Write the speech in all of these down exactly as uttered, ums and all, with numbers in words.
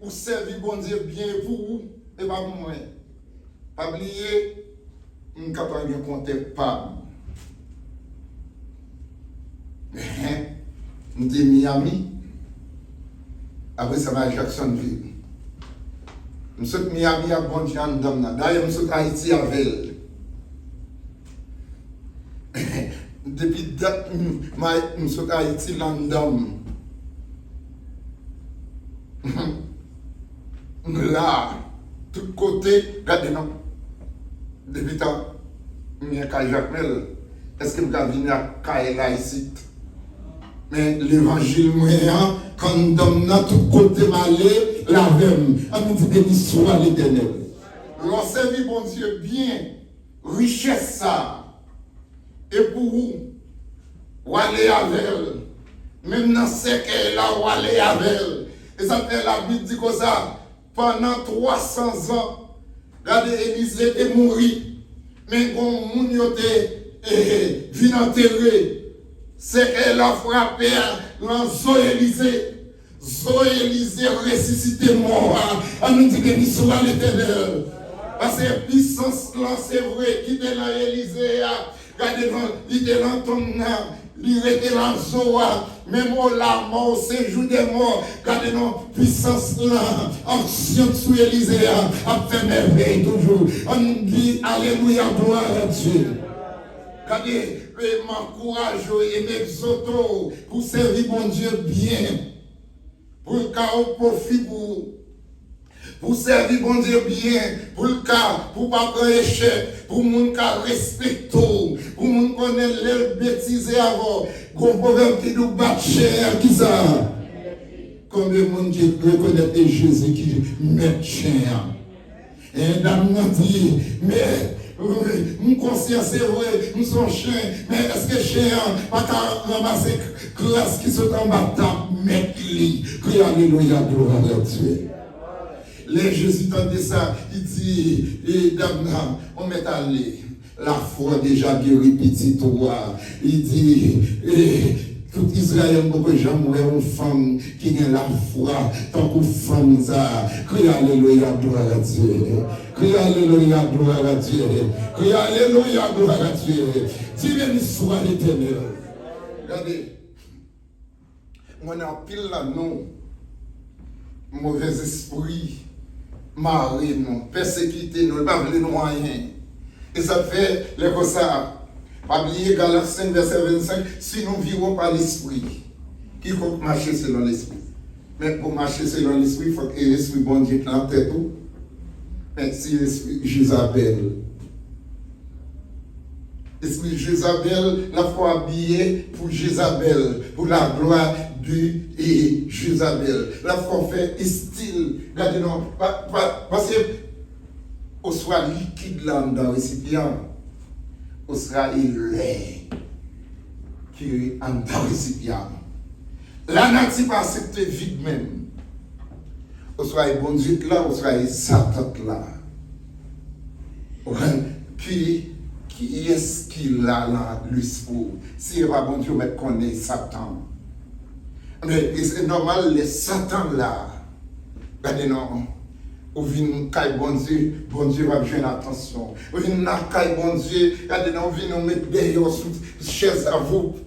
Ou sèvi Bondye byen e pou ou, e pa pou mwen. Pa bliye, m kapab gen kontèk pa m. M te Miami, apre sa m al Jacksonville. M sot Miami ak Bondye anndan m nan. Dayè, m sot Ayiti avè l. Depi dat m, m, m sot Ayiti la anndan m. M la, tout kote, gade non. Depi tan m gen kay Jakmèl, èske m ka vin ak kay la isit? Men levanjil mwen an, k anndan m nan, tout kote m ale, l avè m. Ann di, beni swa Letènèl. Lè w sèvi Bondye byen, richès sa a, e pou ou, w ale avè l. Menm nan sèkèy la, w ale avè l. E sa k fè Labib di konsa, pandan twa san zan, gade, Elize te mouri, men gen yon moun yo te, eh, vin antere. Sèkèy la frape a nan zo Elize. Zo Elize resisite mò a. Ann nou di, beni swa Letènèl. Paske pisans lan, se vre, ki te nan Elize a, gade non, li te nan tonm nan, li rete nan zo a. Menm o lanmò, o sejou dè mò, gade non, pisans lan, onksyon sou Elize a, ap fè mèvèy toujou. Ann di, alelouya, glwa a Dye. Gade, e m ankouraje w e m egzòte w pou w sèvi Bondye byen, pou l ka yon pwofi pou ou. Pou w sèvi Bondye byen, pou l ka, pou w pa pran echèk, pou moun ka respekte w, pou moun konnen lè l betize avè w. Gon pwovèb ki di w bat chen an, kisa? Konbyen moun ki rekonèt e Jezi ki mèt chen an? E dam nan di, men, m konsyan, se vre, m se yon chen, men èske chen an pa ka ranmase kras ki sot anba tab mèt li? Kriye alelouya, glwa a Dye. Lè Jezi tande sa, li di, e dam nan, ou mèt ale. Lafwa deja geri pitit ou a. Li di, e, tout Izrayèl, m poko janm wè yon fanm ki gen lafwa tankou fanm sa a. Kriye alelouya, glwa a Dye. Kriye alelouya, glwa a Dye. Kriye alelouya, glwa a Dye. Di, beni swa Letènèl. Gade. M konnen anpil nan nou, movèzespri mare nou, pèsekite nou, li pa vle nou anyen. E sa k fè, lè konsa, pa bliye Galat senk vèsè vennsenk, si nou vivan pa Lespri, kikonk mache selon Lespri. Men pou mache selon Lespri, fòk e Lespri Bondye t nan tèt ou. Men si lespri Jezabèl, Espri Jezabèl, l ap fè w abiye pou Jezabèl, pour la gloire de, e, Jezabèl. L ap fè w fè estil, gade non, pa, pa, paske oswa likid la anndan resipyan, oswa e lè ki anndan resipyan. Lanati pa aksepte vid menm. Oswa e Bondye k la, oswa e Satan k la. Ou konprann? Ki, kiyès ki la nan lis pou ou? Si e pa Bondye, ou mèt konnen e Satan. Men, e se nòmal lè Satan la. Gade non. Ou vin kay Bondye, Bondye p ap jwenn atansyon. Ou vin nan kay Bondye, gade non, ou vin ou met dèyè w sou chèz avou.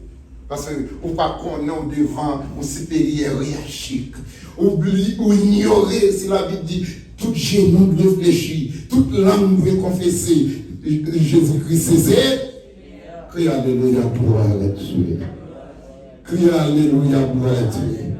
Paske ou pa konnen w devan yon siperyè yeyachik. Ou bli, ou inyore si Labib di, tout jenou dwe flechi, tout lang dwe konfese Jezikri se Senyè. Kriye alelouya, glwa a Dye. Kriye alelouya, glwa a Dye.